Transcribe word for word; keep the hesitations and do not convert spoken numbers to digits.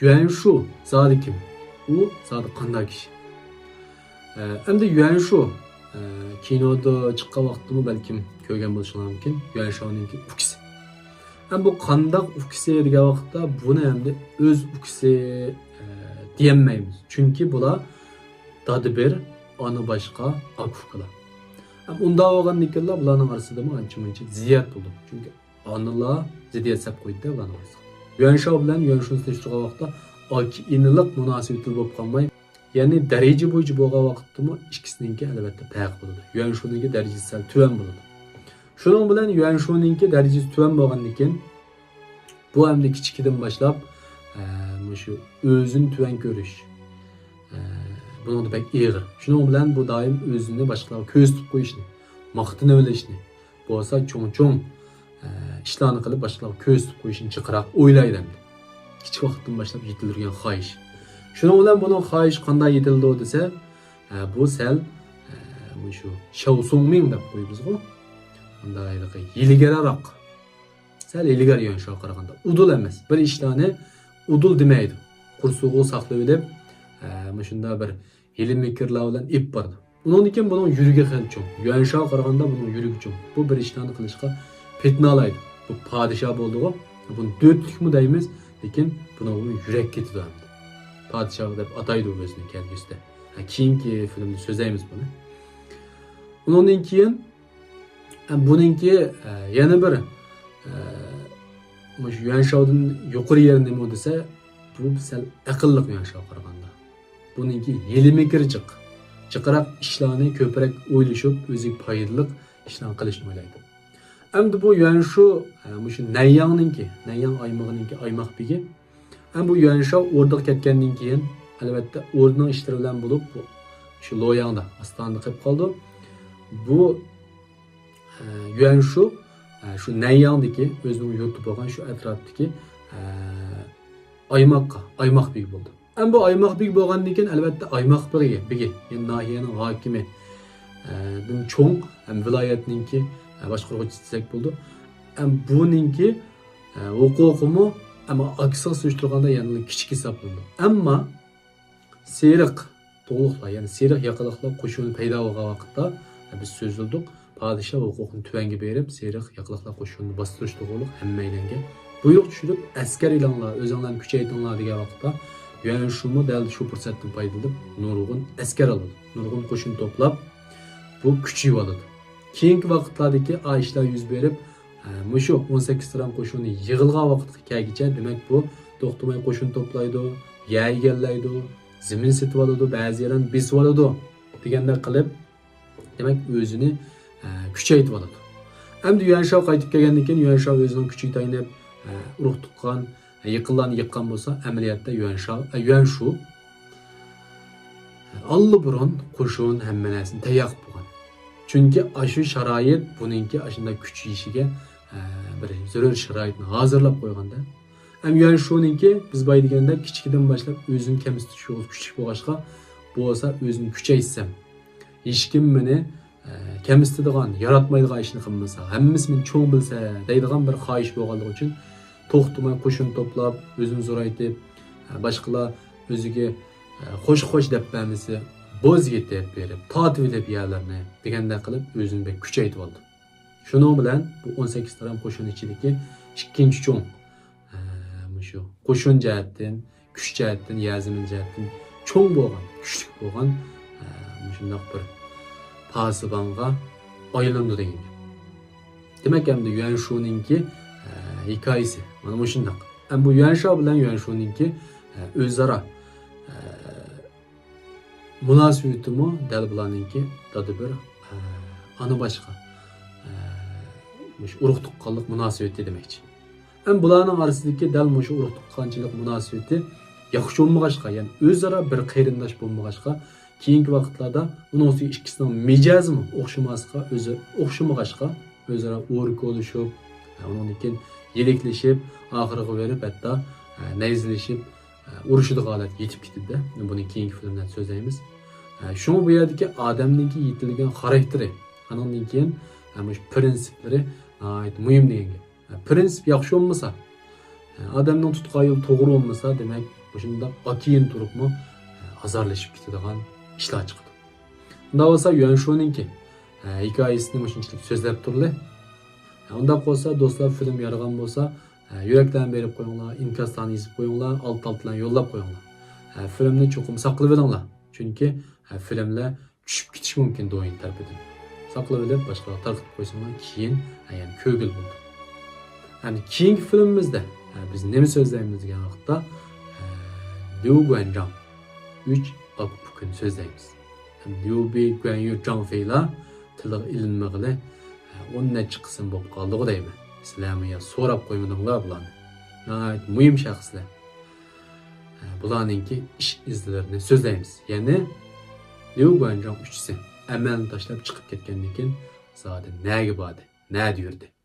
يۈەنشۇ زادى كىم؟ ئۇ زادى قانداق كىشى؟ ئە، ئەمدى يۈەنشۇ، ئە، كىنودا چىققان ۋاقىتتىمۇ بەلكىم كۆرگەن بولۇشۇڭلار مۇمكىن، يۈەنشاۋنىڭكى ئۇكىسى. ئەمدى بۇ قانداق ئۇكىسى دېگەن ۋاقىتتا، بۇنى ئەمدى ئۆز ئۇكىسى، ئە، دېيەلمەيمىز. چۈنكى بۇلار دادا بىر، ئانا باشقا، ئاكا ئۇكىلار. ئەم، ئۇنداق بولغاندىكىنلا بۇلارنىڭ ئارىسىدىمۇ ئانچە مۇنچە زىددىيەت بولىدۇ. چۈنكى ئانىلار زىددىيەت سەپ قويدى بۇلارنىڭ ئارىسىغا. يۈەنشاۋ بىلەن يۈەنشۇنى سېلىشتۇرغان ۋاقىتتا ئاكا-ئىنىلىق مۇناسىۋىتى بولۇپ قالماي، يەنى دەرىجە بويىچە بولغان ۋاقىتتىمۇ ئىككىسىنىڭكى ئەلۋەتتە پەرق بولىدۇ. يۈەنشۇنىڭكى دەرىجىسى سەل تۆۋەن بولىدۇ. شۇنىڭ بىلەن يۈەنشۇنىڭكى دەرىجىسى تۆۋەن بولغاندىكىن، بۇ ئەمدى كىچىكىدىن باشلاپ، ئە، مۇشۇ ئۆزىنى تۆۋەن كۆرۈش، ئە، بۇنىڭدا بەك ئېغىر. شۇنىڭ بىلەن بۇ دائىم ئۆزىنى باشقىلارغا كۆرسىتىپ قويۇشنى، ماختىنىۋېلىشنى، بولسا چوڭ-چوڭ، ئە، ئىشلارنى قىلىپ باشقىلارغا كۆرسىتىپ قويۇشنى جىقراق ئويلايدۇ ئەمدى. كىچىك ۋاقىتتىن باشلاپ يېتىلدۈرگەن خاھىش. شۇنىڭ بىلەن بۇنىڭ خاھىشى قانداق يېتىلىدۇ دېسە، ئە، بۇ سەل، ئە، مۇشۇ شياۋ سۇڭمىڭ دەپ قويىمىزغۇ. ئۇنداق ھېلىقى ھىيلىگەررەك. سەل ھىيلىگەر يۈەنشاۋغا قارىغاندا. ئۇدۇل ئەمەس. بىر ئىشلارنى ئۇدۇل دېمەيدۇ. قورسىقىغا ساقلىۋېلىپ، ئە، مۇشۇنداق بىر ھىيلە-مىكىرلار بىلەن ئېلىپ بارىدۇ. ئۇنىڭدىن كېيىن بۇنىڭ يۈرىكى خېلى چوڭ. يۈەنشاۋغا قارىغاندا بۇنىڭ يۈرىكى چوڭ. بۇ بىر ئىشلارنى قىلىشقا پېتىنالايدۇ. بۇ پادىشاھ بولدىغۇ. بۇنى دۆتلۈكمۇ دەيمىز، لېكىن بۇنىڭغا يۈرەك كېتىدۇ ئەمدى. پادىشاھ دەپ ئاتايدۇ ئۆزىنى كەلگۈسىدە. ھە، كېيىنكى فىلىمدا سۆزلەيمىز بۇنى. ئۇنىڭدىن كېيىن، ئە، بۇنىڭكى، ئە، يەنە بىر، ئە، مۇشۇ يۈەنشاۋدىن يۇقىرى يېرى نېمە دېسە، بۇ سەل ئەقىللىق يۈەنشاۋغا قارىغاندا. بۇنىڭكى ھىيلە-مىكىرى جىق. جىقراق ئىشلارنى كۆپرەك ئويلىشىپ، ئۆزىگە پايدىلىق ئىشلارنى قىلىشنى ئويلايدۇ. ئەمدى بۇ يۈەنشۇ، ئە، مۇشۇ نەنياڭنىڭكى، نەنياڭ ئايمىقىنىڭكى ئايماق بېگى. ئەمدى بۇ يۈەنشاۋ ئوردىغا كەتكەندىن كېيىن، ئەلۋەتتە، ئوردىنىڭ ئىشلىرى بىلەن بولۇپ، بۇ شۇ لوياڭدا ئاستانىدا قېلىپ قالىدۇ. بۇ، ئە، يۈەنشۇ، ئە، شۇ نەنياڭدىكى ئۆزىنىڭ يۇرتى بولغان شۇ ئەتراپتىكى، ئە، ئايماققا، ئايماق بېگى بولىدۇ. ئەمما بۇ ئايماق بېگى بولغاندىن كېيىن، ئەلۋەتتە، ئايماق بېگى، بېگى، يەنى ناھىيەنىڭ ھاكىمى، ئە، دىن چوڭ ھەم ۋىلايەتنىڭكى، ئە، باشقۇرغۇچىسى دېسەك بولىدۇ. ئەم، بۇنىڭكى، ئە، ھوقۇقىمۇ، ئەمما ئاكىسىغا سېلىشتۇرغاندا يەنىلا كىچىك ھېسابلىنىدۇ. ئەمما سېرىق تۇغلۇقلار، يەنى سېرىق ياقىلىقلار قوشۇنى پەيدا بولغان ۋاقىتتا، ئە، بىز سۆزلىدۇق. پادىشاھ ھوقۇقنى تۆۋەنگە بېرىپ، سېرىق ياقىلىقلار قوشۇنىنى باستۇرۇش توغرۇلۇق ھەممەيلەنگە بۇيرۇق چۈشۈرۈپ، ئەسكەر ئېلىڭلار، ئۆزۈڭلارنى كۈچەيتىڭلار دېگەن ۋاقىتتا، يۈەنشۇمۇ دەل شۇ پۇرسەتتىن پايدىلىنىپ، نۇرغۇن ئەسكەر ئالىدۇ، نۇرغۇن قوشۇن توپلاپ، بۇ كۈچىيىۋالىدۇ. كېيىنكى ۋاقىتلاردىكى ئا ئىشلار يۈز بېرىپ، ئە، مۇشۇ ئون سەككىز تارام قوشۇنى يىغىلغان ۋاقىتقا كەلگۈچە، دېمەك، بۇ توختىماي قوشۇن توپلايدۇ، يەر ئىگىلەيدۇ، زېمىن سېتىۋالىدۇ، بەزى يەرلەرنى بېسىۋالىدۇ دېگەندەك قىلىپ، دېمەك، ئۆزىنى، ئە، كۈچەيتىۋالىدۇ. ئەمدى يۈەنشاۋ قايتىپ كەلگەندىن كېيىن، يۈەنشاۋ ئۆزىنىڭ كۈچىگە تايىنىپ، ئە، ئۇرۇق تۇغقان، ئە، يېقىنلارنى يىغقان بولسا، ئەمەلىيەتتە يۈەنشاۋ، ئە، يۈەنشۇ، ئە، ئاللىبۇرۇن قوشۇن ھەممە نەرسىنى تەييار قىلىپ بولغان. چۈنكى ئاشۇ شارائىت بۇنىڭكى ئاشۇنداق كۈچىيىشىگە، ئە، بىر زۆرۈر شارائىتنى ھازىرلاپ قويغاندا. ئەم يۈەنشۇنىڭكى، بىز بايا دېگەندەك، كىچىكىدىن باشلاپ ئۆزىنى كەمسىتىش تۇيغۇسى كۈچلۈك بولغاچقا، بولسا ئۆزۈمنى كۈچەيتسەم، ھېچكىم مېنى، ئە، كەمسىتىدىغان، ياراتمايدىغان ئىشنى قىلمىسا، ھەممىسى مېنى چوڭ بىلسە دەيدىغان بىر خاھىش بولغانلىقى ئۈچۈن، توختىماي قوشۇن توپلاپ، ئۆزىنى زورايتىپ، ئە، باشقىلار ئۆزىگە، ئە، خوش خوش دەپ بەرمىسە، بوز يېتىپ بېرىپ، تارتىۋېلىپ يەرلەرنى دېگەندەك قىلىپ، ئۆزىنى بەك كۈچەيتىۋالدى. شۇنىڭ بىلەن بۇ ئون سەككىز تارام قوشۇن ئىچىدىكى ئىككىنچى چوڭ، ئە، مۇشۇ قوشۇن جەھەتتىن، كۈچ جەھەتتىن، يەر زېمىن جەھەتتىن چوڭ بولغان، كۈچلۈك بولغان، ئە، مۇشۇنداق بىر پاسىبانغا ئايلىنىدۇ دېگەن گەپ. دېمەك، ئەمدى يۈەنشۇنىڭكى، ئە، ھېكايىسى مانا مۇشۇنداق. ئەمدى بۇ يۈەنشاۋ بىلەن يۈەنشۇنىڭكى، ئە، ئۆزئارا، ئە، مۇناسىۋىتىمۇ دەل بۇلارنىڭكى دادا بىر، ئە، ئانا باشقا، ئە، مۇشۇ ئۇرۇق تۇغقانلىق مۇناسىۋىتى دېمەكچى. ھەم بۇلارنىڭ ئارىسىدىكى دەل مۇشۇ ئۇرۇق تۇغقانچىلىق مۇناسىۋىتى ياخشى بولمىغاچقا، يەنى ئۆزئارا بىر قېرىنداش بولمىغاچقا، كېيىنكى ۋاقىتلاردا ئۇنىڭ ئۈستىگە ئىككىسىنىڭ مىجەزىمۇ ئوخشىماسقا، ئۆزى ئوخشىمىغاچقا، ئۆزئارا ئورىكولىشىپ، ئۇنىڭدىن كېيىن يىلىكلىشىپ، ئاخىرىغا بېرىپ ھەتتا، ئە، نەيزىلىشىپ، ئە، ئۇرۇشىدىغان ھالەتكە يېتىپ كېتىدۇ. بۇنى كېيىنكى فىلىملەردە سۆزلەيمىز. ئە، شۇڭا بۇ يەردىكى ئادەمنىڭكى يېتىلگەن خاراكتېرى، ئانىڭدىن كېيىن، ئە، مۇشۇ پىرىنسىپلىرى ناھايىتى مۇھىم دېگەن گەپ. ئە، پىرىنسىپ ياخشى بولمىسا، ئە، ئادەمنىڭ تۇتقان يولى توغرا بولمىسا، دېمەك، مۇشۇنداق ئاكىيىن تۇرۇپمۇ ئازارلىشىپ كېتىدىغان ئىشلار چىقىدۇ. ئۇنداق بولسا يۈەنشۇنىڭكى ھېكايىسىنى مۇشۇنچىلىك سۆزلەپ تۇرلى. ئۇنداق بولسا دوستلار، فىلىم يارىغان بولسا يۈرەكلەرنى بېرىپ قويۇڭلار، ئىنكاسلارنى يېزىپ قويۇڭلار، ئالتە-ئالتە بىلەن يوللاپ قويۇڭلار. فىلىمنى چوقۇم ساقلىۋېلىڭلار. چۈنكى فىلىملەر چۈشۈپ كېتىشى مۇمكىن دويىن تەرىپىدىن. ساقلىۋېلىپ باشقىلارغا تارقىتىپ قويساڭلار كېيىن يەنە كۆرگىلى بولىدۇ. يەنى كېيىنكى فىلىمىمىزدە بىز نېمە سۆزلەيمىز دېگەن ۋاقىتتا ليۇ گۇەنجاڭ ئۈچ ئاكا-ئۇكىنى سۆزلەيمىز. ليۇ بى، گۇەنيۈ، جاڭ فېيلار تىلغا ئېلىنمىغىلى ئون نەچچە قىسىم بولۇپ قالدىغۇ دەيمەن. سىلەرمۇ يا سوراپ قويمىدىڭلار بۇلارنى. ناھايىتى مۇھىم شەخسلەر. بۇلارنىڭكى ئىش ئىزلىرىنى سۆزلەيمىز. يەنى ليۇ گۇەنجاڭ ئۈچىسى ئەمەلنى تاشلاپ چىقىپ كەتكەندىن كېيىن زادى نەگە باردى، نەدە يۈردى؟